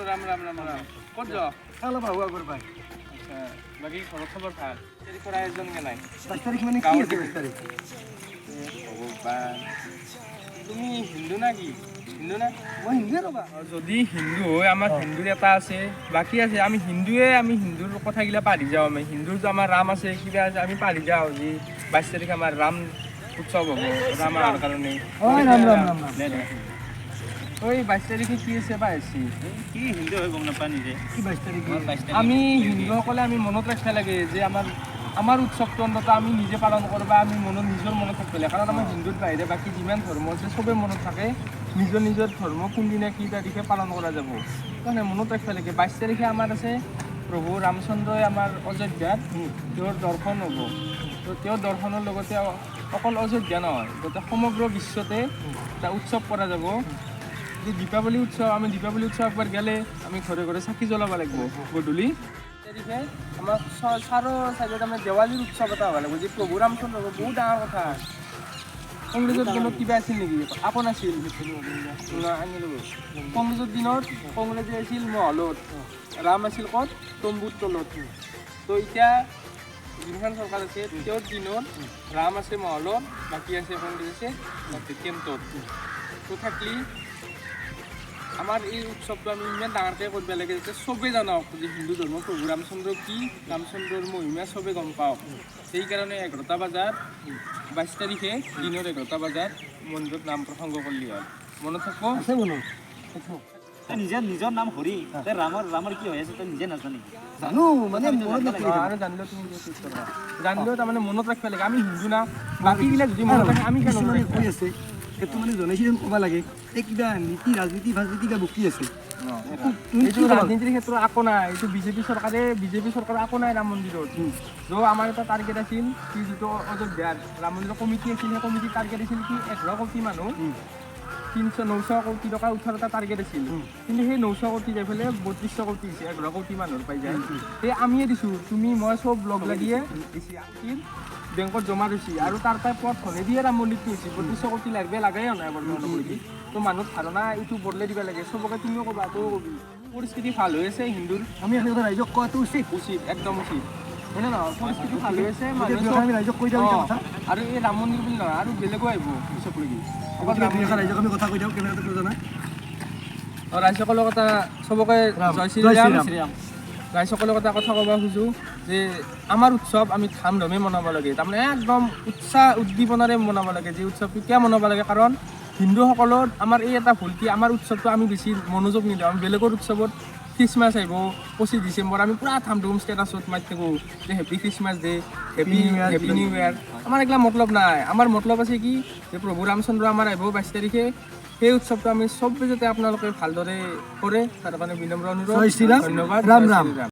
ৰাম ৰাম ৰাম ৰাম। ক'ত যোৱা? অলপ আহো আগৰ পাই। আচ্ছা, বাকী ঘৰত খবৰ ভাল? তাৰিখৰ আয়োজন কেনাই? 22 তাৰিখ মানে কি আছে 22 তাৰিখ? ভগৱান, তুমি হিন্দু না কি? হিন্দু না? মই হিন্দুৱে ৰ'বা। যদি হিন্দু হয়, আমাৰ হিন্দুৰ এটা আছে, বাকী আছে। আমি হিন্দুৱে, আমি হিন্দুৰ কথাগিলা পাহৰি যাওঁ। আমি হিন্দুৰ যে আমাৰ ৰাম আছে, কিবা আছে, আমি পাহৰি যাওঁ যে 22 তাৰিখে আমাৰ ৰাম উৎসৱ হ'ব, ৰাম অহাৰ কাৰণে। ঐ ৰাম ৰাম ৰাম ৰাম। ঐ, 22 তাৰিখে কি আছে পাইছি? কি হিন্দু হৈ গম নাপা নিজে? কি 22 তাৰিখে? আমি হিন্দুসকলে আমি মনত ৰাখিব লাগে যে আমাৰ উৎসৱটো অন্ততঃ আমি নিজে পালন কৰোঁ বা আমি মনত নিজৰ মনত থাকিব লাগে। কাৰণ আমাৰ হিন্দুৰ বাহিৰে বাকী যিমান ধৰ্ম আছে, চবেই মনত থাকে নিজৰ নিজৰ ধৰ্ম কোনদিনা কি তাৰিখে পালন কৰা যাব। সেইকাৰণে মনত ৰাখিব লাগে, 22 তাৰিখে আমাৰ আছে প্ৰভু ৰামচন্দ্ৰই আমাৰ অযোধ্যাত তেওঁৰ দৰ্শন হ'ব। তো তেওঁৰ দৰ্শনৰ লগতে অকল অযোধ্যা নহয়, গোটেই সমগ্ৰ বিশ্বতে এটা উৎসৱ কৰা যাব যে দীপাৱলী উৎসৱ। আমি দীপাৱলী উৎসৱ একবাৰ গেলে আমি ঘৰে ঘৰে চাকি জ্বলাব লাগিব। গধূলি তাৰিখে আমাৰ চাৰো চাইডত আমাৰ দেৱালীৰ উৎসৱ এটা হ'ব লাগিব যে প্ৰভু ৰামচন্দ্ৰ। বহুত ডাঙৰ কথা। কংগ্ৰেছৰ দিনত কিবা আছিল নেকি? আপোন আছিল আনিলো। কংগ্ৰেছৰ দিনত কংগ্ৰেছে আছিল মহলত, ৰাম আছিল ক'ত? তম্বুৰ তলত। তো এতিয়া যোনখন চৰকাৰ আছে, তেওঁৰ দিনত ৰাম আছে মহলত, বাকী আছে কংগ্ৰেছ আছে তাতে কেম্পত। তো থাকলি আমাৰ এই উৎসৱটো আমি ইমান ডাঙৰকৈ কৰিব লাগে যাতে চবেই জানক যে হিন্দু ধৰ্ম প্ৰভু ৰামচন্দ্ৰ কি, ৰামচন্দ্ৰৰ মহিমা চবেই গম পাওক। সেইকাৰণে 11টা বজাত 22 তাৰিখে দিনৰ 11টা বজাত মন্দিৰত নাম প্ৰসংগ কৰিলে হ'ল। মনত থাকিব? আছে মনত। তই নিজে নিজৰ নাম হৰি, তই ৰামৰ কি হৈ আছে তই নিজে নাজান নেকি? জানো, মানে মনত নাথাকে। আৰু জানিলেও তুমি কিয় ঠিক কৰবা? জানিলেও তাৰমানে মনত ৰাখিব লাগে। আমি হিন্দু না, বাকীবিলাক যদি মনত ৰাখে, আমি কিয় মনত কিছুমানে ৰাখিম? কৈ আছে, সেইটো মানে জনাইছে যেন ক'ব লাগে। এই কিবা নীতি ৰাজনীতি ফাজনীতি কিবা বকি আছে। তুমি এইটো কি ক'বা? ৰাজনীতিৰ ক্ষেত্ৰত আকো নাই। এইটো বিজেপি চৰকাৰে, বিজেপি চৰকাৰে আকো নাই ৰাম মন্দিৰত। য' আমাৰ এটা টাৰ্গেট আছিল কি, যিটো অযোধ্যাত ৰাম মন্দিৰৰ কমিটি আছিল, সেই কমিটিৰ টাৰ্গেট আছিল কি 11 কোটি মানুহ 300 900 কোটি টকা উঠাৰ এটা টাৰ্গেট আছিল। কিন্তু সেই 900 কোটি যাই পেলাই 3200 কোটি হৈছে, 11 কোটি মানুহৰ পাই যায়। সেই আমিয়ে দিছোঁ, তুমি মই চব লগ লাগিয়ে দিছি। বেংকত জমা দিছি আৰু তাৰ পৰাই পথ দিয়ে ৰাম মন্দিৰটো হৈছে। 3200 কোটি লাগবে লাগাই নাই বৰ্তমানলৈকে। তো মানুহৰ ধাৰণা এইটো বদলাই দিব লাগে চবকে। তুমিও ক'বা, তয়ো কবি। পৰিস্থিতি ভাল হৈ আছে হিন্দুৰ। আমি এখন ৰাইজক কোৱাটো উচিত। উচিত, একদম উচিত, হয়নে নহয়? পৰিস্থিতি ভাল হৈ আছে, গতিকে মানুহে দুই এষাৰ আমি ৰাইজক কৈ দিওঁ এতিয়া কথা। আৰু এই ৰাম মন্দিৰ বুলি নহয়, আৰু বেলেগো আহিব পিছলৈকে। অকল গতিকে ৰাম দুই এষাৰ ৰাইজক আমি কথা কৈ দিওঁ, কেমেৰাটো কিয় জানা? ৰাইজসকলৰ কথা, চবকে জয় জয় শ্ৰীৰাম। শ্ৰীৰাম। ৰাইজসকলৰ এটা কথা ক'ব খোজোঁ যে আমাৰ উৎসৱ আমি ধাম ধুমে মনাব লাগে, তাৰমানে একদম উৎসাহ উদ্দীপনাৰে মনাব লাগে। যে উৎসৱটো কিয় মনাব লাগে? কাৰণ হিন্দুসকলৰ আমাৰ এই এটা ভুল কি, আমাৰ উৎসৱটো আমি বেছি মনোযোগ নিদিওঁ। আমি বেলেগৰ উৎসৱত, খ্ৰীষ্টমাছ আহিব 25 ডিচেম্বৰ, আমি পূৰা ধাম ধুম ষ্টেটাছত মাৰি থাকোঁ যে happy Christmas day, happy New Year. Happy new year. আমাৰ এইগিলা মতলব নাই। আমাৰ মতলব আছে কি যে প্ৰভু ৰামচন্দ্ৰ আমাৰ আহিব 22 তাৰিখে, সেই উৎসৱটো আমি চবে যাতে আপোনালোকে ভালদৰে কৰে, তাৰ কাৰণে বিনম্ৰ অনুৰোধ। জয় শ্ৰীৰাম। ধন্যবাদ। ৰাম জয় ৰাম। শ্ৰীৰাম।